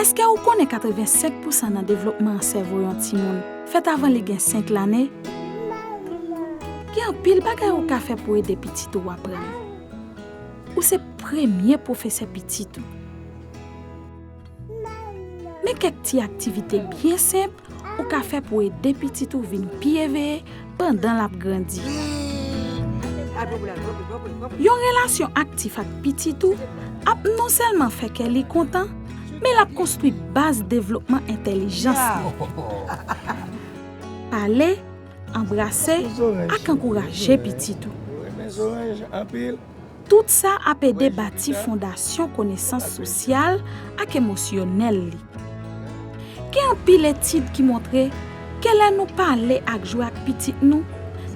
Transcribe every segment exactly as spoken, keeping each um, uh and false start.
Èske ou konnen katrevensenk pousan nan devlopman sèvo yon timoun fèt avan li gen senk lane? Gen anpil bagay ou ka fè pou ede pitit ou aprann. Ou se premye pwofesè pitit ou. Men kèk ti aktivite byen senp ou ka fè pou ede pitit ou vin pi eveye pandan l ap grandi. Yon relasyon aktif ak pitit ou ap non sèlman fè kè li kontan, men l ap konstwi baz devlopman entèlijans li. Pale, anbrase, ak ankouraje pitit ou. Tout sa ap ede bati fondasyon konesans sosyal ak emosyonèl li. Gen anpil etid ki montre ke lè nou pale ak jwe ak pitit nou,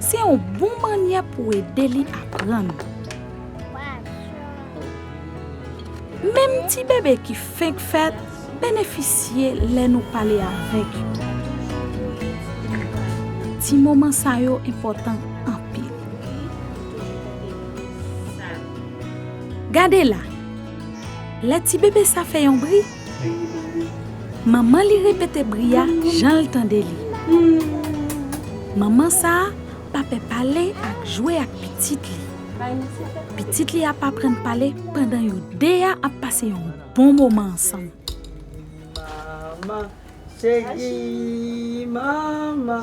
se yon bon mannyè pou ede li aprann. Menm ti bebe ki fenk fèt benefisye lè nou pale avèk yo. Ti moman sa yo enpòtan anpil. Gade la, lè ti bebe sa fè yon bri, manman li repete bri a jan l tande li. Manman sa a pa pè pale ak jwe ak pitit li. Pitit li ap aprann pale pandan yo de a ap pase yon bon moman ansanm.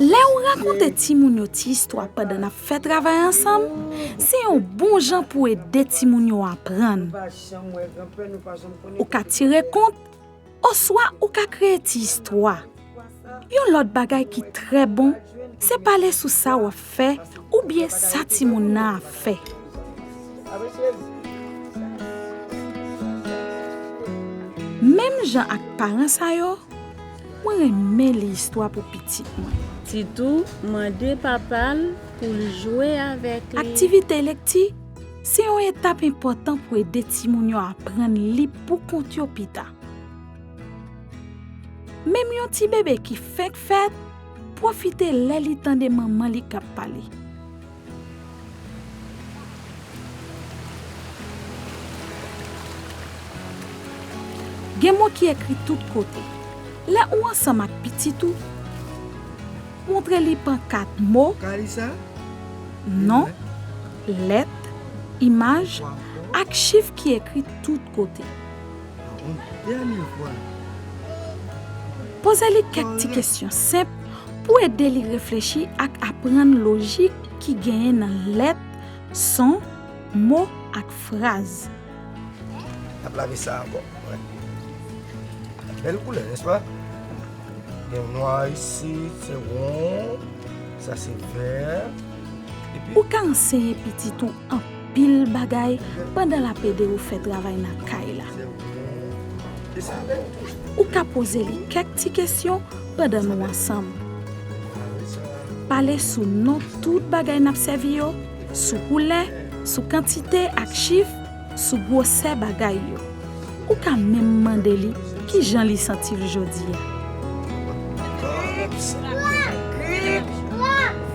Lè w rakonte timoun yo ti istwa pandan n ap fè travay ansanm, se yon bon jan pou ede timoun yo aprann. Ou ka tire kont, oswa ou ka kreye ti istwa. Yon lòt bagay ki trè bon, se pale sou sa w ap fè oubyen sa timoun nan ap fè. Menm jan ak paran sa yo, mwen renmen li istwa pou pitit mwen. Titou mande papa l pou l jwe avèk li. Aktivite lekti se yon etap enpòtan pou ede timoun yo aprann li pou kont yo pita. Menm yon ti bebe ki fenk fèt, pwofite lè li tande manman li k ap pale. Gen mo ki ekri tout kote. Lè ou ansanm ak pitit ou, montre li pankat mo, non, lèt, imaj, ak chif ki ekri tout kote. Poze li kèk ti kesyon senp pou ede li reflechi ak aprann lojik ki genyen nan lèt, son, mo ak fraz. N ap lave sa ankò. Wè. Bèl koulè, nèspa? Gen nwa isit, se won, sa se vè. Epi ou ka anseye pitit ou anpil bagay pandan l ap ede w fè travay nan kay la. Ou ka poze li kèk ti kesyon pandan nou ansanm. Pale sou non tout bagay n ap sèvi yo, sou koulè, sou kantite ak chif, sou gwosè bagay yo. Ou ka menm mande li ki jan li santi l jodi a.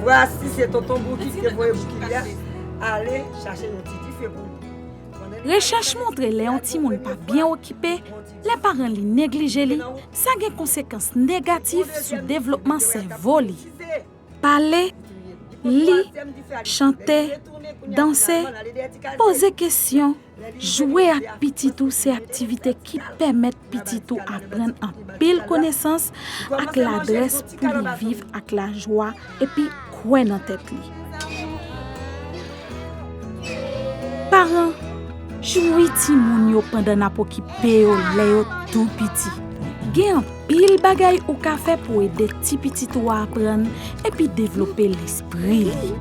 Vwasi se tonton Bouki ki te voye Bouki li a ale chache yon ti dife pou li. Rechèch montre lè yon timoun pa byen okipe, lè paran li neglije li, sa gen konsekans negatif sou devlopman sèvo li. Pale, li, chante, danse, poze kesyon, jwe ak pitit ou se aktivite ki pèmèt pitit ou aprann anpil konesans ak ladrès pou li viv ak lajwa epi kwè nan tèt li. Paran, jwi timoun yo pandan n ap okipe yo lè yo tou piti. Gen anpil bagay ou ka fè pou ede ti pitit ou a aprann epi devlope lespri li.